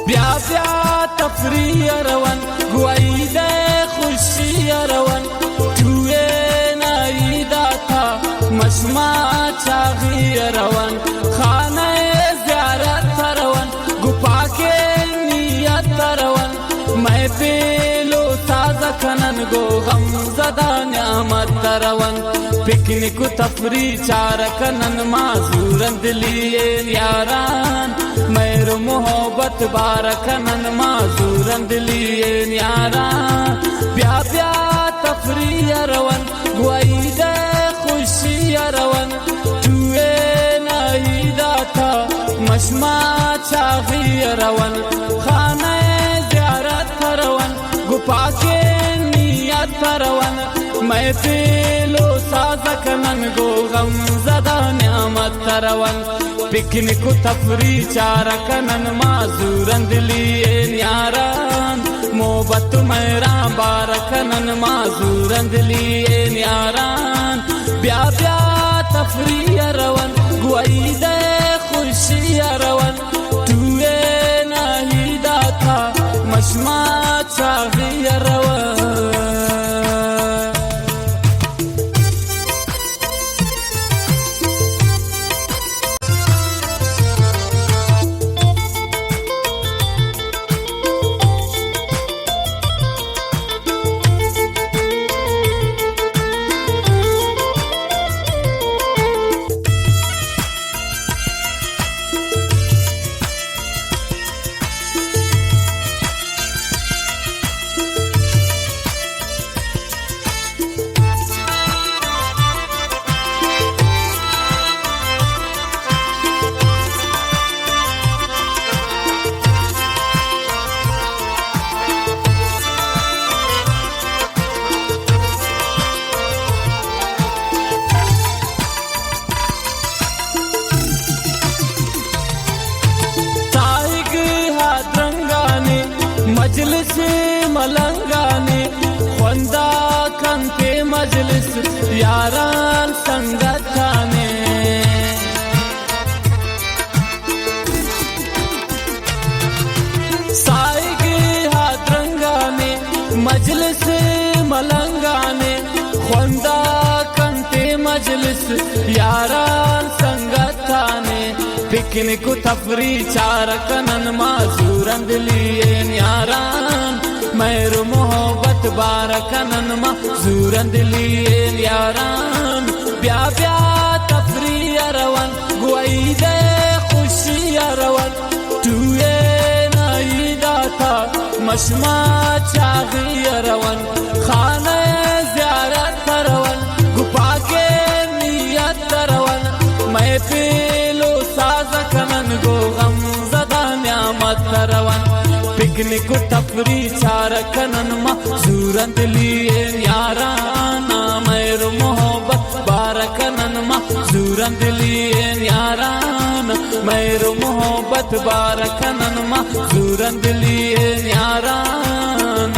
بیا بیا تفریح ءَ روان، گوں عید ءِ خوشی ءَ روان، ٹوئین ءَ عید ءَ تھا مشما چاغی ءَ روان، خانہ ءِ زیارت ءَ روان، گوں پاکیں نیت ءَ روان، مئے پیلو ساز ءَ کنن گوں غم زدہ نعمت ءَ روان، پکنک ءُ تفریح چار کنن ما زورندلی ایں یاران، مہر ءُ محبت بار کنن ما زورندلی ایں یاران، بیا بیا تفریح ءَ روان، گوں عید ءِ خوشی ءَ روان، ٹوئین ءَ عید ءَ تھا مشما چاغی ءَ روان، خانہ ءِ زیارت ءَ روان، گوں پاکیں نیت ءَ روان، مئے پیلو ساز ءَ کنن گوں غم زدہ نعمت ءَ روان، پکنک ءُ تفریح چار کنن ما زورندلی ایں یاران، محبت ءُ مہراں بار کنن ما زورندلی ایں یاران، بیا بیا تفریح ءَ روان، گوں عید ءِ خوشی ءَ روان، ٹوئین ءَ عید ءَ تھا مشما چاغی ءَ روان۔ تاہگ ہادرنگانے، مجلس ملنگانے، خوندا کنتے مجلس یاران سنگتانے۔ ساہگ ہادرنگانے، مجلس ملنگانے، خوندا کنتے مجلس یاران سنگتانے، پکنک ءُ تفریح چار کنن ما زورندلی ایں یاران، مہر ءُ محبت بار کنن ما زورندلی ایں یاران، بیا بیا تفریح ءَ روان، گوں عید ءِ خوشی ءَ روان، ٹوئین ءَ عید ءَ تھا مشما چاغی ءَ روان، خانہ ءِ زیارت ءَ روان، گوں پاکیں نیت ءَ روان، مئے پیلو ساز کنن گوں غم زدہ نعمت ءَ روان، پکنک ءُ تفریح چار کنن ما زورندلی ایں یاران، مہر ءُ محبت بار کنن ما زورندلی ایں یاران، مہر ءُ محبت بار کنن ما زورندلی ایں یاران۔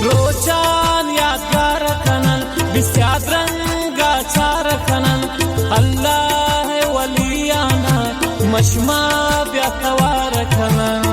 روچان یادگار کنن، بسیار رنگا چار کنن، اللہ ولیانا مشما بیا توار کنن۔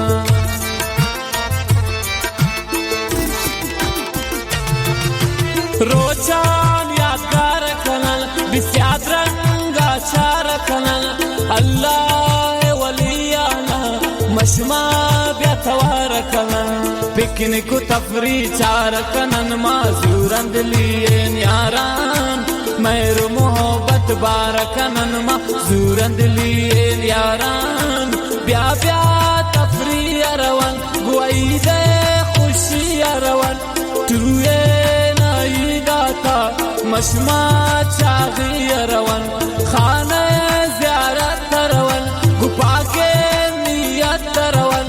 بیا توار کنن، پکنک و تفریح چار کنن، ما زورندلی ایں یاران، مہر و محبت بار کنن، ما زورندلی ایں یاران، بیا بیا تفریح روان، گوئی دے خوشی روان، ٹوئے نائی داتا مشما چاغی روان، خانہ زیارت روان، گو پاکیں نیت روان،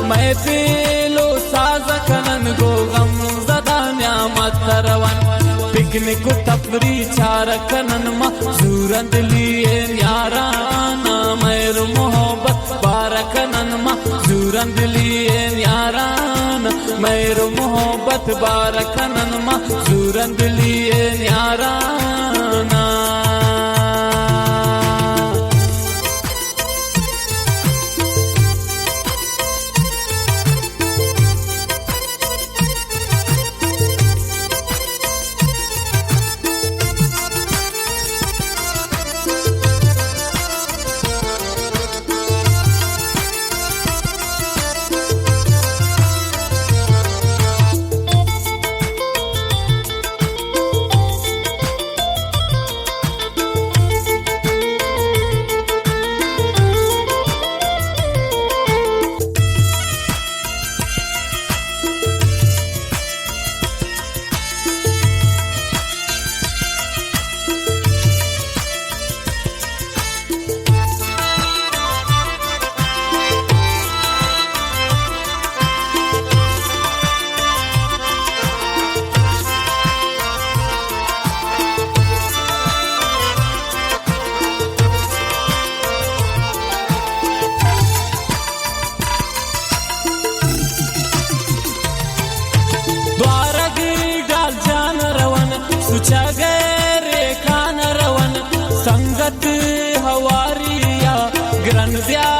محفل و ساز کنن، گو غم زدہ نعمت روان، پکنک و تفریح چار کنن، ما زورندلی ایں یاران، مہر و محبت بار کنن، ما زورندلی ایں یاران، مہر و محبت بار کنن، ما زورندلی ایں یاران۔ دوارگ ڈال جان روان، سوچگ ریکان روان، سنگت ہواریا گرن بیا